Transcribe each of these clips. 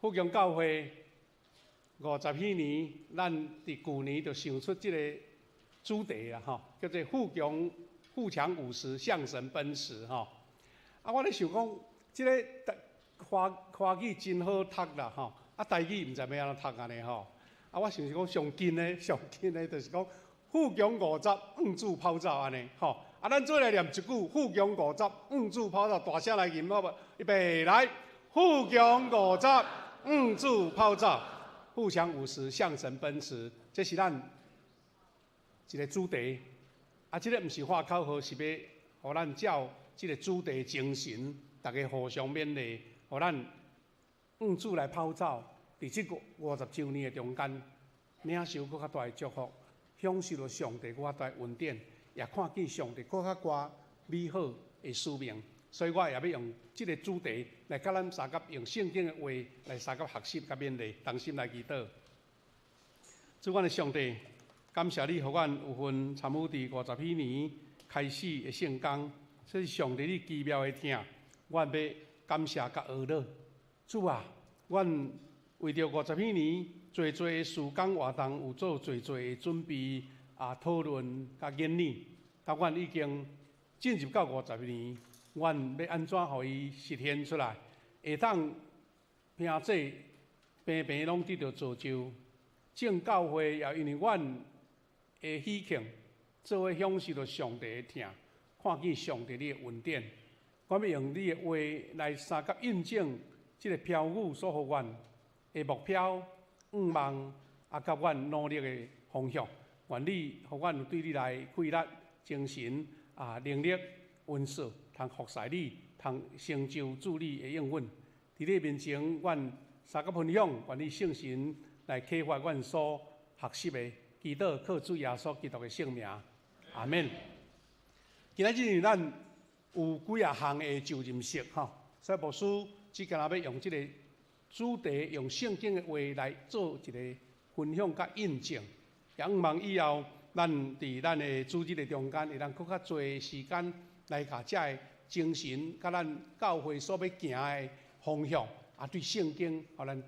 富強教會五十禧年，咱佇舊年就想出這个主題啦，吼，叫做富強富強五十，向神奔馳，吼。啊，我咧想講，這个華華語真好讀啦，吼，啊，台語毋知欲按怎讀按呢吼。啊，我想是講上近的，上近的，就是講富強五十，向主跑走按呢，吼。啊，咱做來念一句富強五十，向主跑走，大聲來吟好無？預備來，富強五十，向主跑走，富強五十，向神奔馳，這是咱一个主題。啊，這个毋是喊口號，是欲予咱照這个主題精神，逐家互相勉勵，予咱向主來跑走。佇這個50週年的中間，領受閣較大的祝福，享受著上帝閣較大的恩典，也看見上帝閣較偌美好的使命。所以我也欲用這个主題來佮咱相佮用聖經的話來相佮學習佮勉勵，同心來祈禱。主阮的上帝，感謝你，予阮有份參與佇五十禧年開始的聖工，這是上帝你奇妙的疼，阮欲感謝佮呵咾。主啊，阮為著五十禧年濟濟的事工活動，有做濟濟的準備啊、討論佮研擬，但阮已經進入到五十年，阮欲按怎予伊實現出來，會當憑這平平攏得著造就。眾教會也因為阮的喜慶，做伙享受著上帝的疼，看見上帝你的恩典。我欲用你的話來相佮印證這个標語所予阮的目標、願望，啊，佮阮努力的方向。願你予阮有對你來氣力、精神啊、能力、恩賜，通服侍你，通成就主你的應允。佇你面前，阮相佮分享，願你聖神來啟發阮所學習的，祈禱靠主耶穌基督的聖名，阿們。今仔日咱有幾仔項的就任式吼，所以牧師只干焦欲用這个主題，用聖經的話來做一个分享佮印證。也向望以後，咱佇咱的主日的中間，會當閣較濟時間來共這个精神，佮咱教會所欲行的方向，啊，對聖經，予咱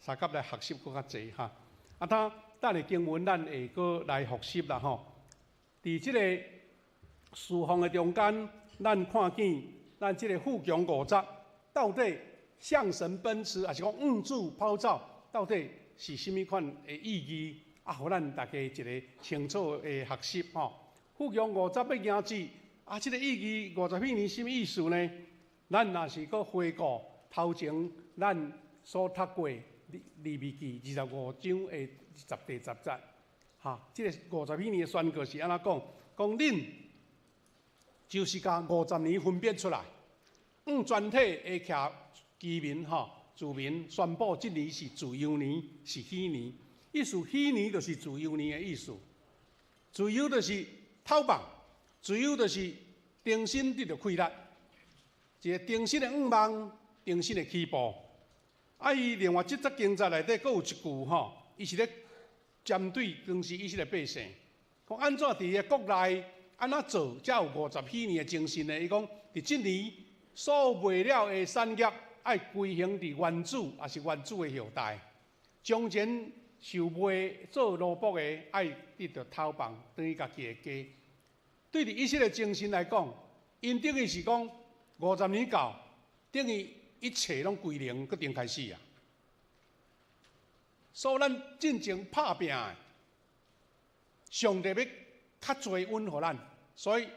相佮來學習閣較濟哈。啊，當等下經文咱會閣來複習啦吼。佇這个事奉的中間，咱看見咱這个富強五十，到底向神奔馳，抑是講向主跑走，到底是啥物款的意義？啊，予咱大家一个清楚的學習吼。富強五十欲行志，啊，這个意義五十禧年啥物意思呢？咱若是閣回顧頭前咱所讀過利未記25章的10第10節，哈，這个五十禧年的宣告是按怎講？講恁就是共五十年分別出來，向全體的徛居民吼、住民宣布，這年是自由年，是禧年。意思禧年就是自由年的意思。自由就是透放，自由就是重新得著氣力，一个重新的願望，重新的起步。啊，伊另外這節經節內底閣有一句吼，伊是咧針對當時以色列百姓，講按怎佇個國內按怎做，才有五十禧年的精神呢？伊講佇這年所賣了的產業，愛歸還佇原主，抑是原主的後代。從前受賣做奴僕的，愛得著透放，轉去家己的家。對佇以色列精神來講，𪜶等於是講五十年到，等於一切攏歸零，閣重開始啊！所以咱進前拍拚的，上帝欲較濟恩予咱，所以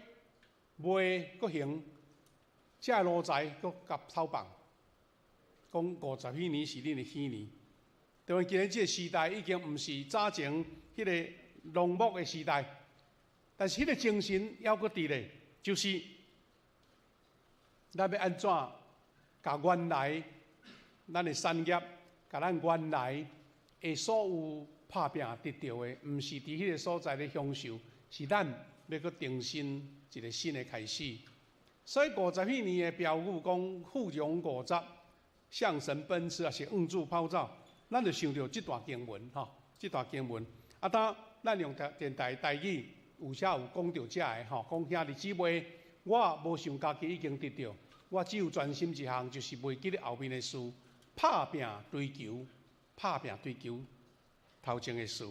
賣閣還，這奴才閣共透放，講五十禧年是恁的禧年。對今日這个時代已經毋是早前彼个農牧的時代，但是彼个精神猶閣佇咧，就是咱欲按怎共原來咱的產業，共咱原來的所有拍拚得著的，毋是佇彼个所在咧享受，是咱欲閣重新一个新的開始。所以五十禧年的標語講富強五十，向神奔馳，抑是向主跑走。咱就想著這段經文吼，這段經文啊，當咱用電台台語有時有講著這个吼，講兄弟姊妹，我無想家己已經得著，我只有專心一項，就是袂記得後面的事，拍拚追求，拍拚追求頭前的事，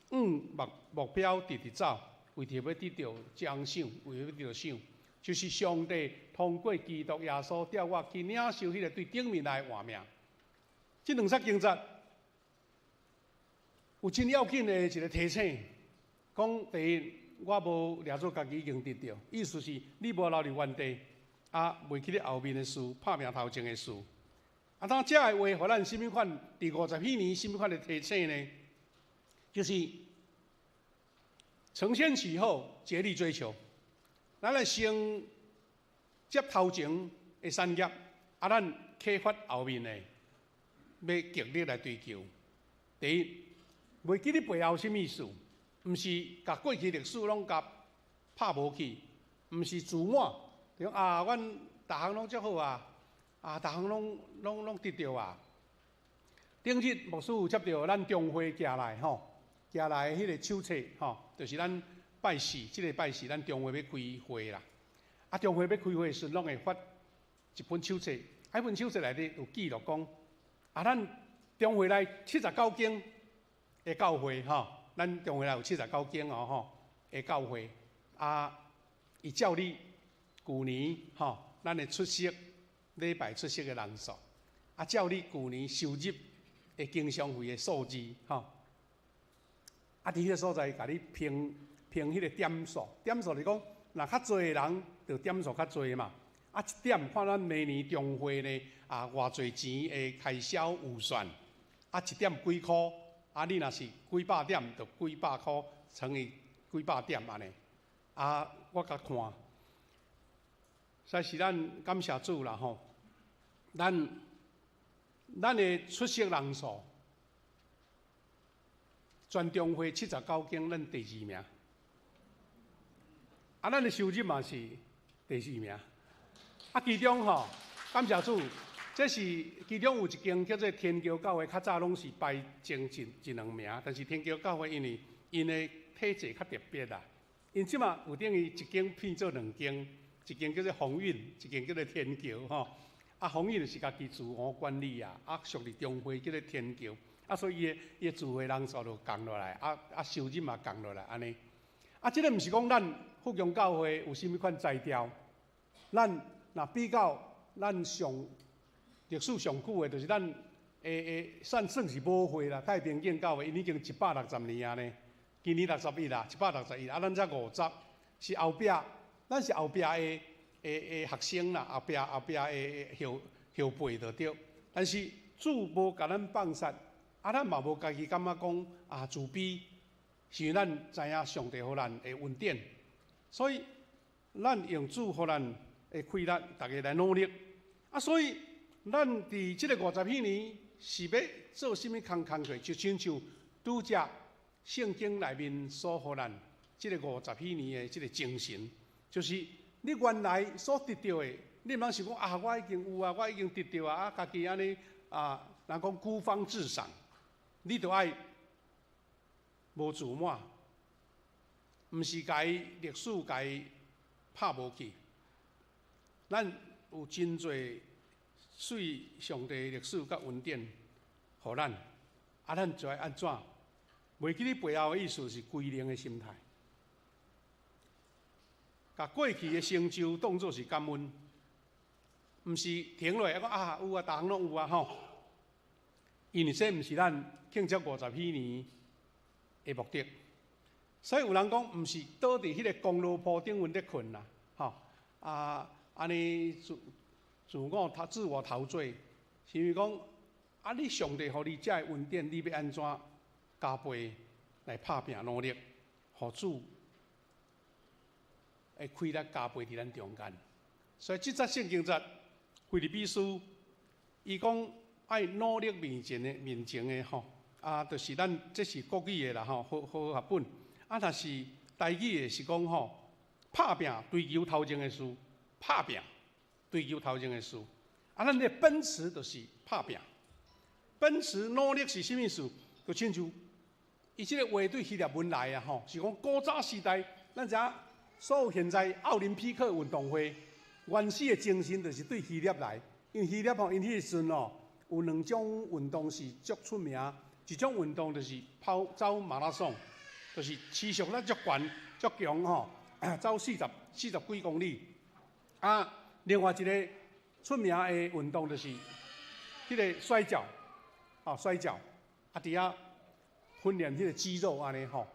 向目標直直走，為著欲得著獎賞，為著欲得著賞，就是上帝通過基督耶穌召我去領受彼個對頂面來的活命。這兩節經節有真要緊的一個提醒，講第一，我無掠做家己已經得著，意思是你無留佇原地，啊，袂記得後面的事，拍拚頭前的事。啊，當這个話予咱啥物款？佇五十禧年啥物款的提醒呢？就是承先啟後，竭力追求。咱來先接頭前的產業，啊，咱啟發後面的，欲極力來追求。第一，袂記得背後啥物意思？毋是共過去歷史攏共拍無去，毋是自滿，就講啊，阮逐項攏足好啊，啊，逐項攏得著啊。頂日牧師有接著咱中會寄來吼，寄來彼個手冊吼，就是咱拜四，這个拜四咱中會欲開會啦。啊，中會欲開會時，攏會發一本手冊，啊，彼本手冊內底有記錄講，啊，咱中會內79間的教會吼，咱中會內有七十九間哦吼的教會，啊，伊照你舊年吼，咱的出席禮拜出席的人數，啊，照你舊年收入的經常費的數字吼，啊，佇彼个所在共你評評彼个點數，點數是講，若較濟的人，就點數較濟嘛。啊，一點看咱明年中會呢，啊，偌濟錢的開銷預算，啊，一點幾箍，啊，你若是幾百點，就幾百箍乘以幾百點按呢。啊，我共看，實在是咱感謝主啦吼，咱的出席人數，全中會79間，咱第二名。啊，咱的收入嘛是第四名。啊，其中吼，感謝主，這是其中有一間叫做天橋教會，較早攏是排前一兩名，但是天橋教會因為𪜶的體制較特別啦，𪜶這馬有等於一間變做兩間，一間叫做鴻運，一間叫做天橋吼。啊，鴻運是家己自我管理啊，啊，屬佇中會叫做天橋，啊，所以伊的聚會人數就降落來，啊，收入嘛降落來按呢。啊，這个毋是講咱富強教會有啥物款才調，咱若比較咱上歷史上久的，就是咱會算是母會啦，太平間教會，𪜶已經160年啊呢，今年六十一啦，161，啊，咱才五十，是後壁，咱是後壁的學生啦，後壁的後輩就對。但是主無共咱放殺，啊，咱嘛無家己感覺講啊自卑，是因為咱知影上帝予咱的恩典，所以咱用主予咱的氣力，逐家來努力。啊，所以咱佇這个五十禧年是欲做啥物工課？就親像拄才聖經內面所予咱這个五十禧年的這个精神，就是你原來所得著的，你毋通想講啊，我已經有啊，我已經得著啊，啊，家己按呢啊，人講孤芳自賞，你著愛無自滿，毋是共伊歷史共伊拍無去。咱有真濟媠上帝歷史佮恩典，予咱，啊，咱就愛按怎？袂記得背後的意思是歸零的心態，共過去的成就當做是感恩，毋是停落來講啊有啊，逐項攏有啊吼。因為這毋是咱慶祝五十禧年的目的，所以有人講，毋是倒佇彼个功勞簿頂面咧睏啦，吼啊，按呢自我陶醉，是因為講啊，你上帝予你這个恩典，你欲按怎加倍來拍拚努力，予主的氣力加倍佇咱中間。所以這節聖經節，腓立比書，伊講愛努力面前的吼，啊，就是咱這是國語的啦吼，和合本。啊，若是台語的是講吼，拍拚追求頭前的事，拍拚追求頭前的事。啊，咱的奔馳就是拍拚，奔馳努力是啥物意思？就親像伊這个話對希臘文來啊吼，是講古早時代，咱知影所有現在奧林匹克運動會原始的精神就是對希臘來，因為希臘吼，𪜶彼個時陣哦，有兩種運動是足出名，一種運動就是跑走馬拉松，就是時速咧足懸足強吼，走四十幾公里。啊，另外一個出名的運動就是彼個摔角，啊摔角，啊佇遐訓練彼個肌肉按呢吼。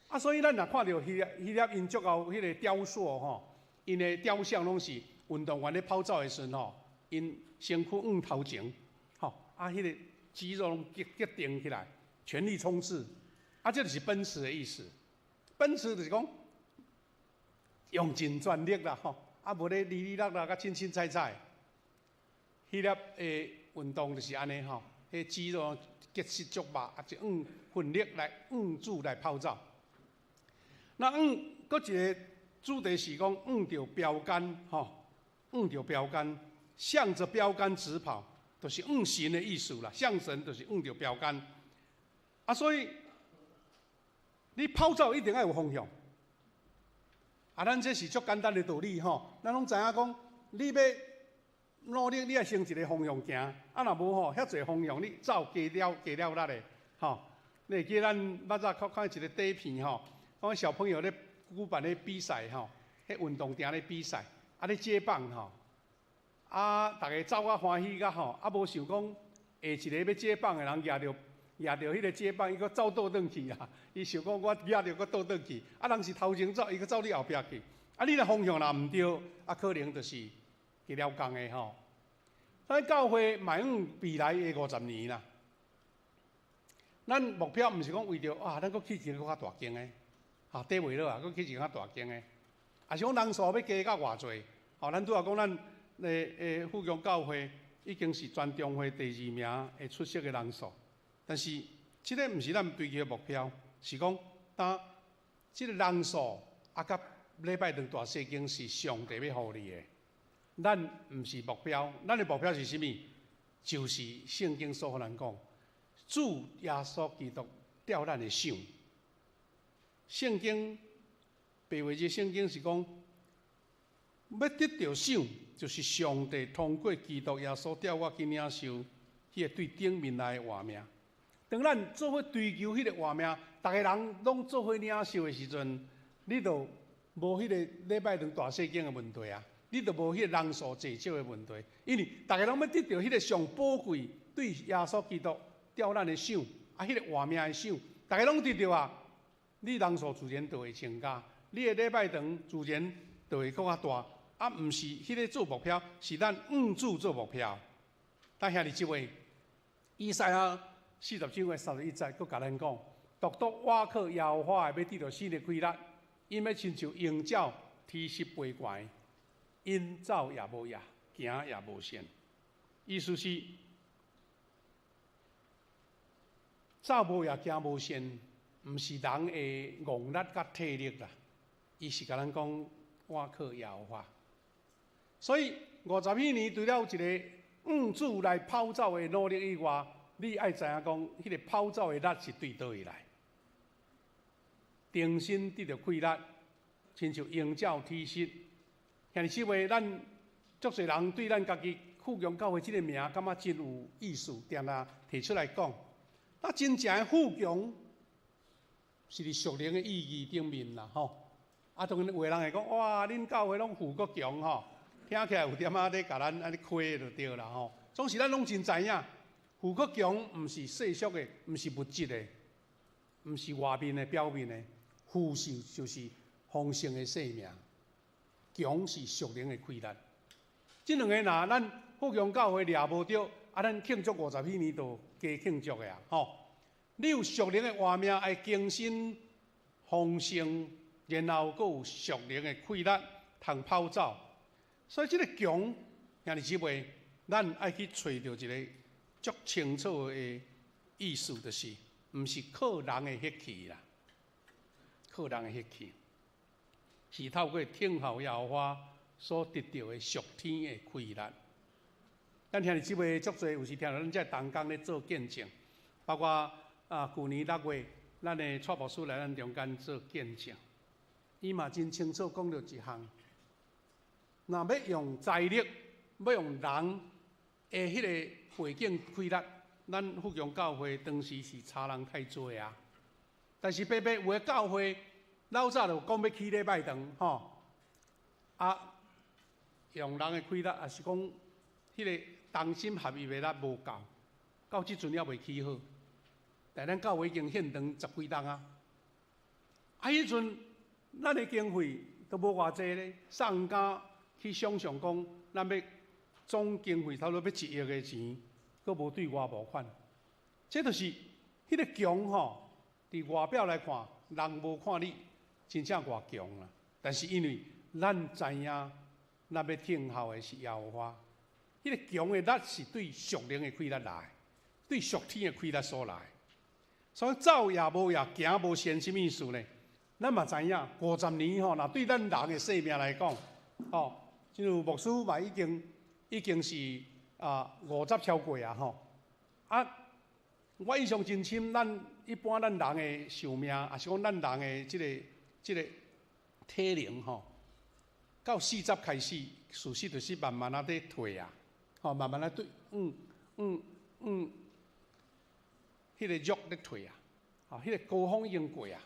啊，所以咱若看著彼粒𪜶足𠢕彼個雕塑吼，𪜶的雕像攏是運動員咧跑走的時陣吼，𪜶身軀向頭前，吼，啊，彼個肌肉攏結結定起來，全力衝刺，啊，這就是奔馳的意思。奔馳就是講用盡全力啦，吼，啊，無咧哩哩啦啦，佮凊凊彩彩。彼粒的運動就是按呢吼，彼肌肉結實足肉，啊，就用奮力來向主來跑走。那向閣一個主題是講向著標桿，吼，向著標桿，向著標桿直跑，就是向神的意思啦。向神就是向著標桿。啊，所以你跑走一定愛有方向。啊，咱這是足簡單的道理吼，咱攏知影講，你欲努力，你愛先一个方向行，啊，若無吼，遐濟方向你走加了加了力的，吼。你會記咱捌早看看一個短片吼，講小朋友咧舉辦咧比賽吼，彼運動場咧比賽，啊咧接棒吼，啊，逐家走甲歡喜甲吼，啊無想講下一个欲接棒的人攑著攑著彼个接棒，伊閣走倒轉去啊！伊想講我攑著閣倒轉去，啊人是頭前走，伊閣走你後壁去，啊你若方向若毋對，啊可能就是加了工的吼。咱教會邁向未來的50年啦，咱目標毋是講為著啊，咱閣起一个閣較大間的，啊，綴袂落啊，閣起一个較大間的，抑是講人數欲加到偌濟？吼，咱拄仔講咱的富強教會已經是全中會第二名的出席的人數，但是這个毋是咱追求的目標，是講當這个人數啊，佮禮拜堂大細間是上帝欲予你的，咱毋是目標，咱的目標是啥物？就是聖經所予咱講，主耶穌基督吊咱的賞。聖經白話字聖經是講，欲得著賞，就是上帝通過基督耶穌調我去領受彼个對頂面來的活命。當咱做伙追求彼个活命，逐个人攏做伙領受的時陣，你就無彼個禮拜堂大細間的問題啊，你就無彼個人數濟少的問題，因為逐个攏欲得著彼个上寶貴對耶穌基督吊咱的賞，啊，彼个活命的賞，逐个攏得著啊，你人數自然就會增加，你的禮拜堂自然就會閣較大，啊，毋是彼个做目標，是咱向主做目標。但兄弟姊妹，以賽亞40章的31節，閣共咱講，獨獨倚靠耶和華的欲得著新的氣力，𪜶欲親像鷹鳥體勢飛懸，𪜶走也無掖，行也無糝。意思是走無掖，行無糝，毋是人的戇力佮體力啦。伊是共咱講倚靠耶和華。所以50彼年除了有一个向主來跑走的努力以外，你愛知影講，彼个跑走的力是對佗位來？重新得著氣力，親像鷹鳥體勢。兄弟姊妹，咱足濟人對咱家己富強教會這个名感覺真有意思，定定提出來講。那真正的富強是佇屬靈的意義頂面啦，吼。啊，當然有的人會講，哇，恁教會攏富閣強吼，聽起來有點仔咧共咱按呢誇就對啦吼。總是咱攏真知影，富閣強毋是世俗的，毋是物質的，毋是外面的表面的，富是就是豐盛的生命，強是屬靈的氣力。這兩个若咱富強教會掠無著，啊，咱慶祝50彼年就加慶祝的啊，吼！你有屬靈的活命，愛更新豐盛，然後閣有屬靈的氣力，通跑走。所以這个強，兄弟姊妹，咱愛去揣著一个足清楚的意思，就是毋是靠人的血氣啦，靠人的血氣，是透過聽候耶和華所得著的屬天的氣力。咱兄弟姊妹足濟，有時聽著咱這同工咧做見證，包括啊，舊年6月，咱的蔡牧師來咱中間做見證，伊嘛真清楚講著一項，若欲用財力，欲用人的彼个背景氣力，咱富強教會當時是差人太濟啊。但是白白有的教會老早就講欲起禮拜堂吼，啊，用人的氣力，抑是講彼个同心合意的力無夠，到這陣猶未起好。但咱教會已經獻堂十幾冬啊，啊，彼陣咱的經費都無偌濟咧，啥毋敢去想象講，咱欲總經費差不多欲1億的錢，閣無對外募款。這就是彼个強吼，佇外表來看，人無看你真正偌強啦。但是因為咱知影，咱欲聽候的是耶和華，彼个強的力是對屬靈的氣力來，對屬天的氣力所來。所以走也無影，行無線，啥物意思呢？咱嘛知影，50年吼，若對咱人的生命來講，吼，親像牧師嘛已經是啊五十超過啊吼。啊，我印象真深，咱一般咱人的壽命，抑是講咱人的這個體能吼，到40開始，事實就是慢慢仔佇退啊，吼，慢慢仔對，彼个弱咧退啊，吼，彼个高峰已經過啊，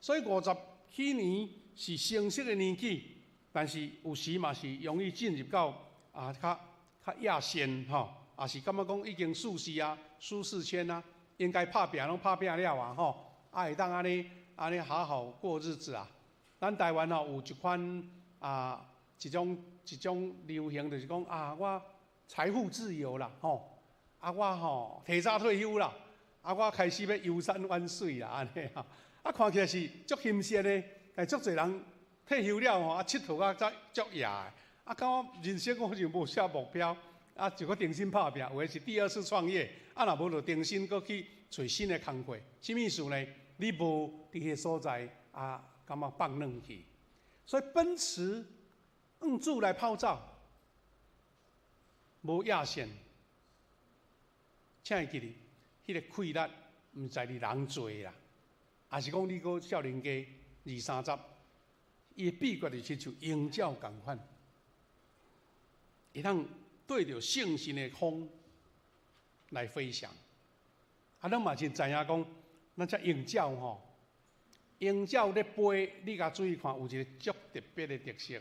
所以五十幾年是成熟的年紀，但是有時嘛是容易進入到啊較較野線吼，也是感覺講已經舒適啊、舒適圈啊，應該拍拼攏拍拼了啊吼，啊會當按呢按呢好好過日子啊。咱台灣吼有一款啊一種流行，就是講啊我財富自由啦吼，啊我吼提早退休啦。啊！我開始欲遊山玩水啦，按呢吼。啊，看起來是足欣羨的，但足濟人退休了吼，啊，𨑨迌啊，才足野的。啊，感覺人生好像無啥目標，啊，就閣重新拍拚，有的是第二次創業，啊，若無就重新閣去揣新的工課。啥物意思呢？你無佇彼个所在啊，感覺放軟去。所以奔馳向主來跑走，無野線，請會記得。彼个氣力毋在佇人濟啦，抑是講你閣少年家二三十，伊的秘訣就親像鷹鳥仝款，會當對著聖神的風來飛翔。啊，咱嘛真知影講，咱這鷹鳥吼，鷹鳥咧飛，你共注意看，有一個足特別的特色，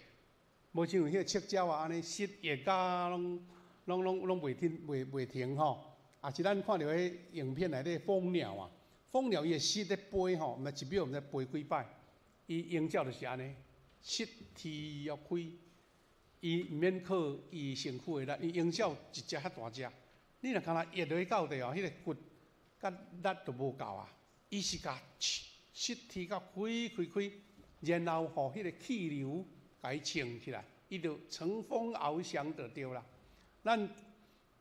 無像彼個赤鳥啊，按呢失翼甲攏攏攏攏袂停袂袂停吼。抑是咱看著彼影片內底蜂鳥啊，蜂鳥伊的翅咧飛吼，毋知一秒毋知飛幾擺。伊鷹鳥就是按呢，翅踢予開，伊毋免靠伊身軀的力，伊鷹鳥一隻較大隻，你若干焦壓落去到底哦，彼个骨佮力都無夠啊。伊是共翅翅踢甲開開開，然後予彼个氣流共伊衝起來，伊就乘風翱翔就對啦。咱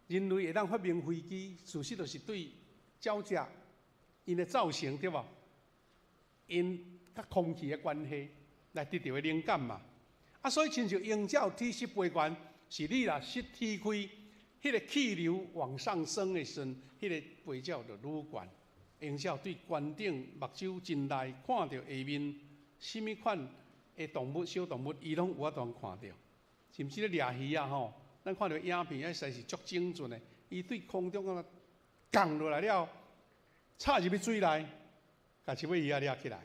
人類會當發明飛機，事實就是對鳥隻𪜶的造型對無？𪜶佮空氣的關係來得著的靈感嘛。啊，所以親像鷹鳥踢翅飛懸，是你若翅踢開，彼个氣流往上升的時陣，彼个飛鳥就愈懸。鷹鳥對懸頂目睭真利，看著下面啥物款的動物、小動物，伊攏有法度看著。甚至咧掠魚啊吼，咱看著影片，彼實在是足精準的。伊對空中啊降落來了，插入去水內，共一尾魚仔掠起來。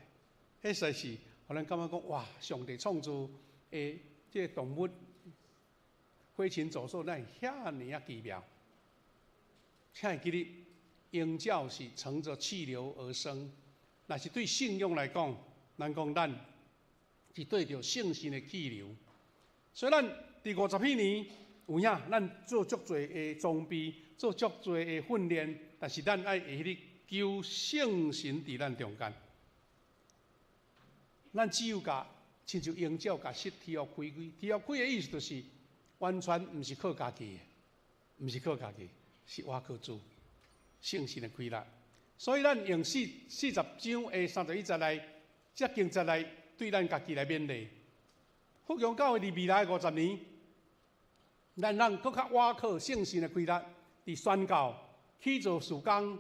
彼實在是，予咱感覺講哇！上帝創造的這個動物，飛禽走獸，哪會遐爾仔奇妙？請會記得，鷹鳥是乘著氣流而生。若是對信仰來講，咱講咱是對著聖神的氣流。所以咱佇五十彼年有影，咱做足濟的裝備，做足濟的訓練，但是咱愛會記得求聖神佇咱中間。咱只有共親像鷹鳥共翅踢予開開，踢予開的意思就是完全毋是靠家己的，毋是靠家己，是倚靠主聖神的氣力。所以咱用40章的31節來，這經節來對咱家己來勉勵。富強教會佇未來五十年，咱通閣較倚靠聖神的氣力，佇宣教去做事工，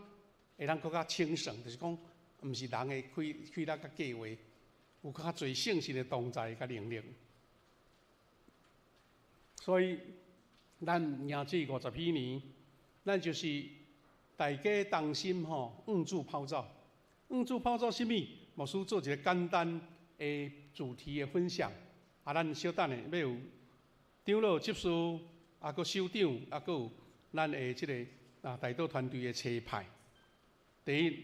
會當閣較輕省，就是講，毋是人的氣力佮計劃，有較濟聖神的同在佮能力。所以，咱迎這五十彼年，咱就是大家同心吼，向主跑走。向主跑走啥物？牧師做一個簡單的主題的分享。啊，咱小等下欲有長老執事，啊，閣首長，啊，閣有咱的這个代禱團隊的差派。第一，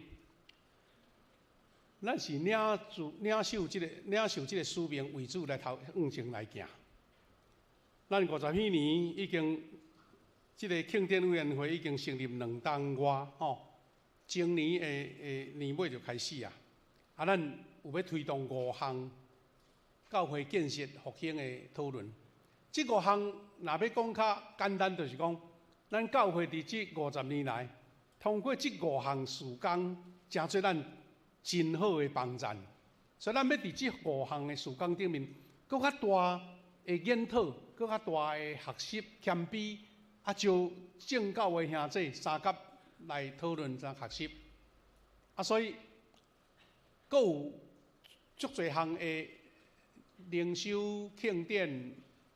咱是領主領受這个領受這个使命，為主來頭向前來行。咱五十幾年已經，這个慶典委員會已經成立2冬外吼，今年的年尾就開始啊。啊，咱有欲推動五項教會建設復興的討論。這五項若欲講較簡單，就是講，咱教會佇這50年來，通過這五項事工，成做咱真好的幫贊。所以咱欲佇這五項的事工頂面，閣較大的研討，閣較大的學習謙卑，啊，招眾教會兄弟相佮來討論、來學習。啊，所以閣有足濟項的靈修慶典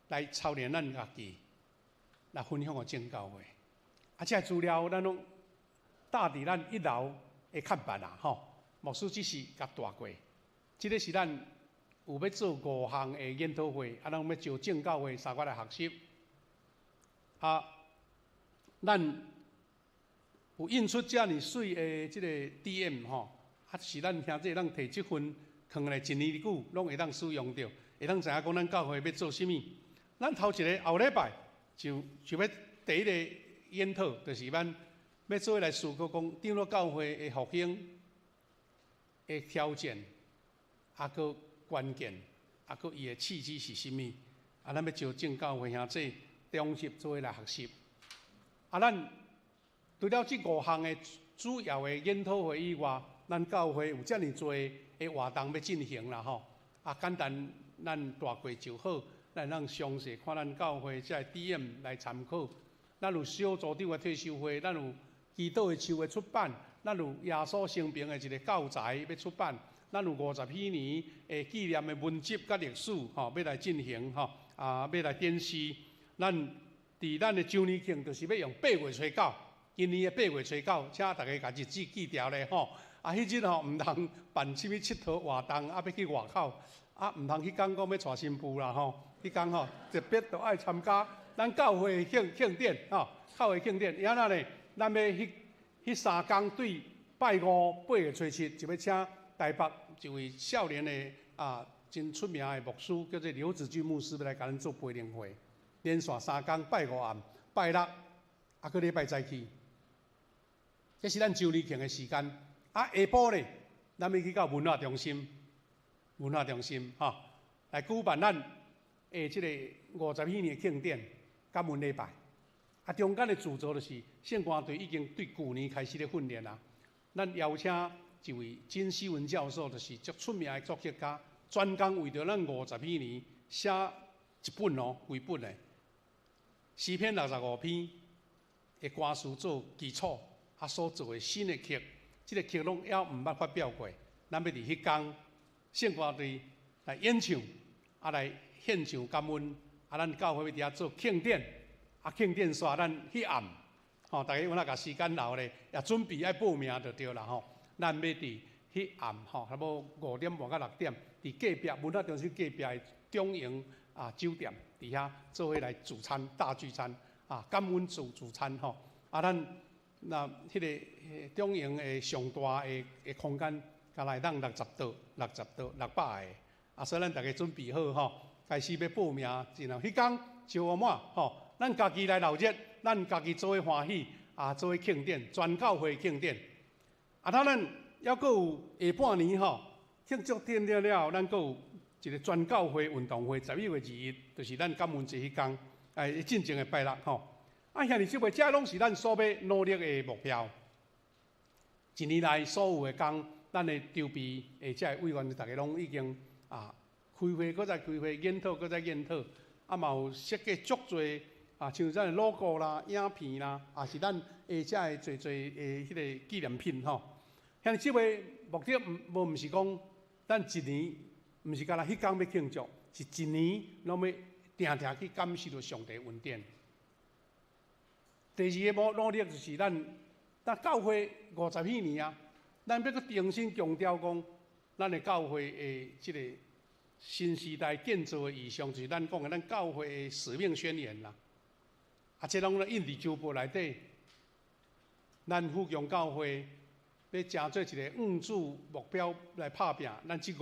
來操練咱家己，來分享予眾教會。啊，這个資料咱攏貼佇咱一樓的看板啊，吼，牧師只是共帶過。這个是咱有欲做五項的研討會，啊，咱欲招眾教會相佮來學習。啊，咱有印出遮爾媠的這个 DM 吼，啊是咱兄弟當提這份囥來一年久，攏會當使用著，會當知影講咱教會欲做啥物。咱頭一个後禮拜就欲第一个研討，就是咱欲做伙來思考講長老教會的復興的挑戰，啊，閣關鍵，啊，閣伊的契機是啥物？啊，咱欲招眾教會兄弟中集做伙來學習。啊，咱除了這五項的主要的研討會以外，咱教會有遮爾濟的活動欲進行啦吼。啊，簡單咱帶過就好，咱通詳細看咱教會這个 DM 來參考。咱有小組長的退修會，咱有祈禱的樹的出版，咱有耶穌生平的一个教材欲出版，咱有50禧年的紀念的文集佮歷史吼，欲來進行吼，啊，欲來展示。咱佇咱的周年慶，就是欲用八月初九，今年的八月初九，請大家共日子記牢咧吼。啊，彼日吼毋通辦啥物𨑨迌活動，啊，欲去外口，啊，毋通彼工講欲娶新婦啦吼。彼工吼特別著愛參加咱教會慶典吼，教會慶典。啊，怎呢？咱欲彼3工對拜五八月初七，就欲請台北一位少年的啊真出名的牧師，叫做劉子俊牧師，欲來共咱做培靈會。連續三工，拜五暗、拜六，啊，閣禮拜早起。這是咱周年慶的時間。啊，下晡咧，咱欲去到文化中心，文化中心吼，來舉辦咱的這个50禧年的慶典，感恩禮拜。啊，中間的主軸就是聖歌隊已經對舊年開始咧訓練啊。咱邀請一位金希文教授，就是足出名的作曲家，專工為著咱五十禧年寫一本哦，規本的詩篇65篇的歌詞做基礎，啊，所做的新的曲，這个曲攏猶毋捌發表過。咱欲佇彼工聖歌隊來演唱，啊，來獻唱感恩，啊，咱教會欲佇遐做慶典，啊，慶典煞咱彼暗，吼，大家有哪共時間留咧，也準備愛報名就對啦吼。咱欲佇彼暗吼，差不多5點半到6點，佇隔壁文化中心隔壁的中營啊酒店，佇遐做伙來聚餐大聚餐，啊，感恩主聚餐吼。啊，咱那彼个中營的上大的空間，敢若會當60桌、60桌、600個，啊，所以咱逐家準備好吼，開始欲報名，然後彼工招滿吼，咱家己來鬧熱，咱家己做伙歡喜，啊，做伙慶典，全教會慶典。啊，咱猶閣有下半年吼，慶祝典了了後，咱閣有一个全教會運動會，11月21，就是咱感恩節彼工，哎，進前的拜六吼。啊，兄弟姊妹，這攏是咱所欲努力的目標。一年來所有的工，咱的籌備的這个委員，逐家攏已經啊開會，閣再開會，研討，閣再研討，啊嘛有設計足濟啊，像咱的 logo 啦、影片啦，也是咱的這个濟濟的彼个紀念品吼。兄弟姊妹，目的毋無毋是講咱一年，毋是干焦彼工欲慶祝，是一年攏欲定定去感受著上帝恩典。第二个努力就是咱，咱教會50幾年啊，咱欲閣重新強調講，咱的教會的這个新時代建造的異象，就是咱講的咱教會的使命宣言啦。啊，這攏咧印佇週報內底，咱富強教會欲成做一个向主目標來拍拚，咱這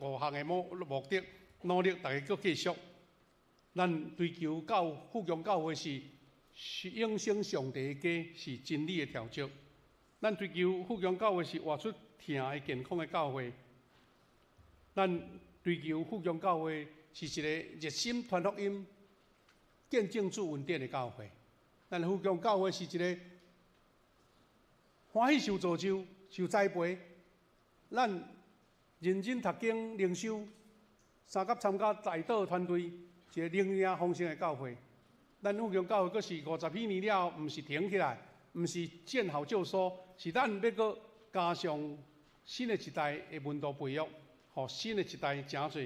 五項的目的努力，逐家閣繼續。咱追求教富強教會是永生上帝的家，是真理的調節。咱追求富強教會是活出疼的健康的教會。咱追求富強教會是一個熱心傳福音、見證主恩典的教會。咱富強教會是一個歡喜受造就、受栽培。咱認真讀經靈修，相佮參加代禱團隊，一個靈命豐盛的教會。咱富強教會閣是50幾年了後，毋是停起來，毋是見好就收，是咱欲閣加上新的一代的門徒培育，予新的一代成做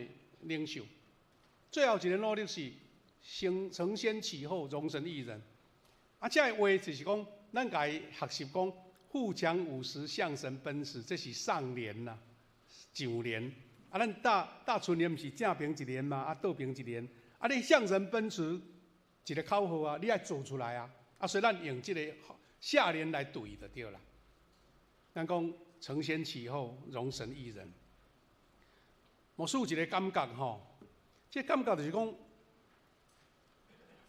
領袖。最後一個努力是承先啟後，榮神益人。啊，這个話就是講，咱共伊學習講，富強五十，向神奔馳，這是上聯啦，上聯。啊，咱打春聯毋是正爿一聯嘛，啊，倒爿一聯。啊，你向神奔馳一个口號啊，你愛做出來啊。啊，所以咱用這个下聯來對就對啦。咱講承先啟後，榮神益人。牧師有一个感覺吼，這個感覺就是講，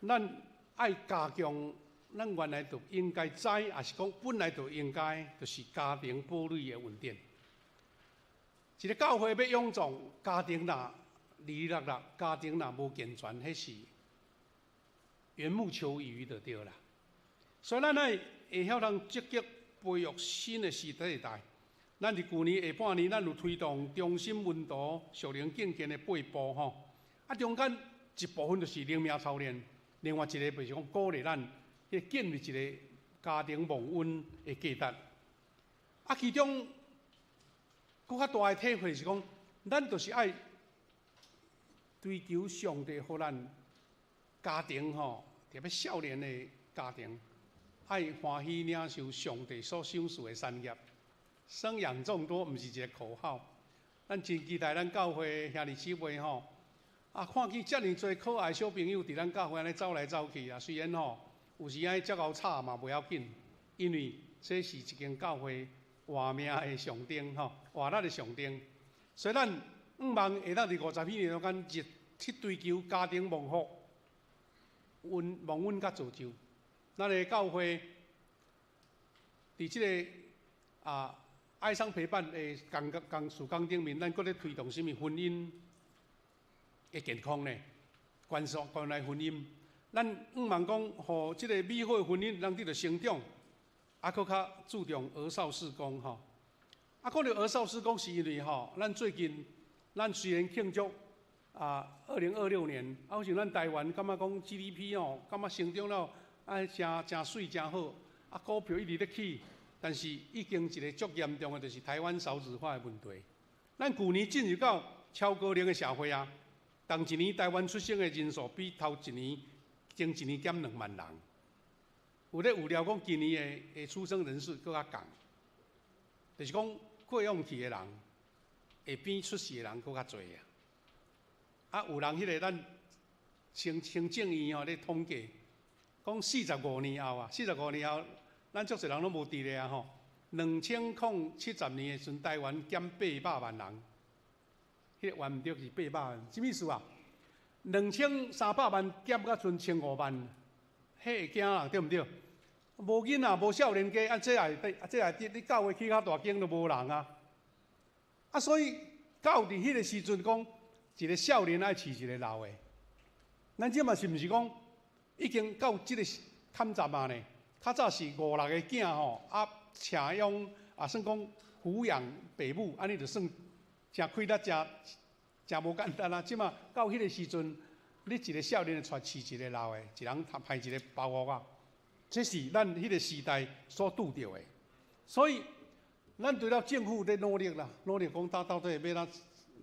咱愛加強，咱原來就應該知，抑是講本來就應該，就是家庭堡壘的穩定。一个教會欲勇壯，家庭若離離落落，家庭若無健全，彼是緣木求魚就對啦。所以咱愛會曉通積極培育新的世代。咱佇舊年下半年，咱有推動中心門徒屬靈敬虔的八步吼。啊，中間一部分就是靈命操練，另外一个就是講鼓勵咱去建立一个家庭蒙恩的價值。啊，其中閣較大的體會是講，咱就是愛追求上帝，予咱家庭吼，特別少年的家庭，愛歡喜領受上帝所賞賜的產業。生養眾多，毋是一个口號。咱真期待咱教會兄弟姊妹吼，啊，看見遮爾濟可愛小朋友佇咱教會按呢走來走去啊。雖然吼，有時按呢遮𠢕吵嘛袂要緊，因為這是一間教會活命的象徵吼，活力的象徵。所以咱向望會當佇50幾年中間，日去追求家庭蒙福、溫蒙恩佮造就。咱的教會佇這个愛桑陪伴的工工事工頂面，咱閣咧推動啥物婚姻的健康呢？關注關愛婚姻，咱向望講，予這个美好的婚姻能得著成長，啊，閣較注重兒少事工吼。啊，講著兒少事工是因為吼，咱最近咱雖然慶祝2026年，啊，好像咱台灣感覺講 GDP 吼，感覺成長了啊，誠誠媠誠好，啊，股票一直咧起。但是已經一个足嚴重的，就是台灣少子化的問題。咱舊年進入到超高齡的社會啊，同一年台灣出生的人數比頭一年前一年減2萬人。有咧預料講今年的出生人數閣較降，就是講過往去的人會比出世的人閣較濟啊。啊，有人彼个咱行政院吼咧統計，講四十五年後啊，四十五年後，咱足濟人攏無佇咧啊吼，2070年的時陣，台灣減800萬人，彼个算毋著是八百萬，啥物意思啊？2300萬減到賰1500萬，彼會驚人對毋對？無囡仔，無少年家，啊，這也會啊，這也你教會起較大間都無人啊。啊，所以到佇彼个時陣講，一个少年愛飼一个老的，咱這嘛是毋是講已經到這个坎站啊呢？較早是五六个囝吼，啊，請養啊，算講撫養爸母，按呢就算誠氣力，誠誠無簡單啊。這馬到彼个時陣，你一个少年會帶飼一个老的，一人派一个包袱啊。這是咱彼个時代所拄著的，所以咱除了政府咧努力啦，努力講到底欲怎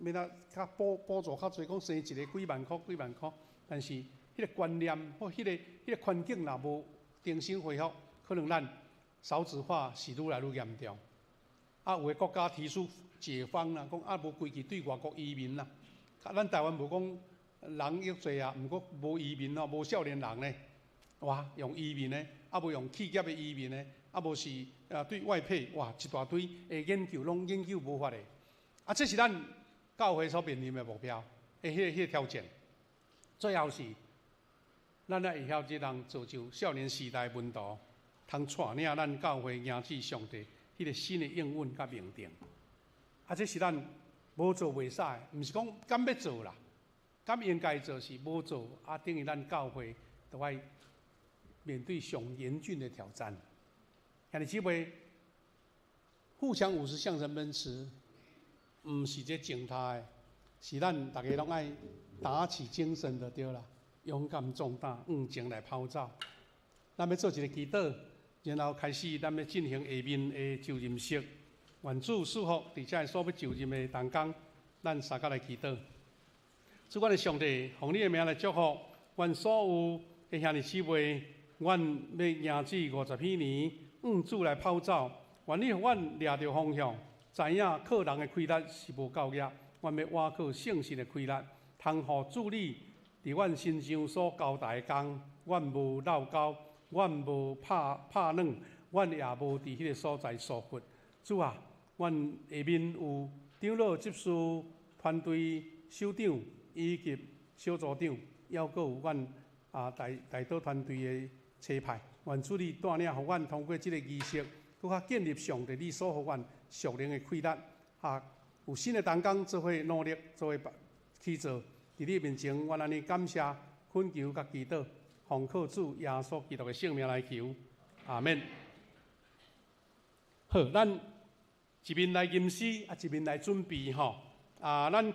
欲怎較補助較濟，講生一个幾萬箍幾萬箍，但是彼个觀念或彼个環境若無重新恢復，可能咱少子化是愈來愈嚴重。啊，有的國家提出解方啦，講啊無規矩對外國移民啦。啊，咱台灣無講人益濟啊，毋過無移民哦，無少年人咧，哇，用移民的，啊無用企業的移民的，啊無是啊對外配，哇，一大堆的研究攏研究無法的。啊，這是咱教會所面臨的目標，的彼個挑戰。最後是，咱愛會曉這人造就少年時代門徒，通帶領咱教會迎接上帝彼個新的應允佮命定。啊，這是咱無做袂使，毋是講敢欲做啦，敢應該做是無做，啊，等於咱教會都愛面對上嚴峻的挑戰。兄弟姊妹，富強五十向神奔馳，毋是這靜態的，是咱逐家攏愛打起精神就對啦，勇敢壯膽，向前來跑走。咱欲做一個祈禱，然後開始咱欲進行下面的就任式。願主賜福，佇遮所欲就任的同工，咱相佮來祈禱。主阮的上帝，奉你的名來祝福，阮所有的兄弟姊妹，阮欲迎接50禧年，向主來跑走。願你予阮掠著方向，知影靠人的氣力是無夠額，阮欲倚靠聖神的氣力，通予主你佇阮身上所交代的工，阮無落勾，阮無拍拍軟，阮也無佇彼个所在疏忽。主啊，阮下面有長老執事團隊首長以及小組長，抑閣有阮啊代代禱團隊的差派，願主你帶領，予阮通過這个儀式，閣較建立上帝你所予阮屬靈的氣力，啊，有新的同工做伙努力，做伙去做。佇你面前，阮按呢感謝、懇求佮祈禱，奉靠主耶穌基督的聖名來求，阿們。好，咱一面來吟詩，啊，一面來準備吼。啊，咱。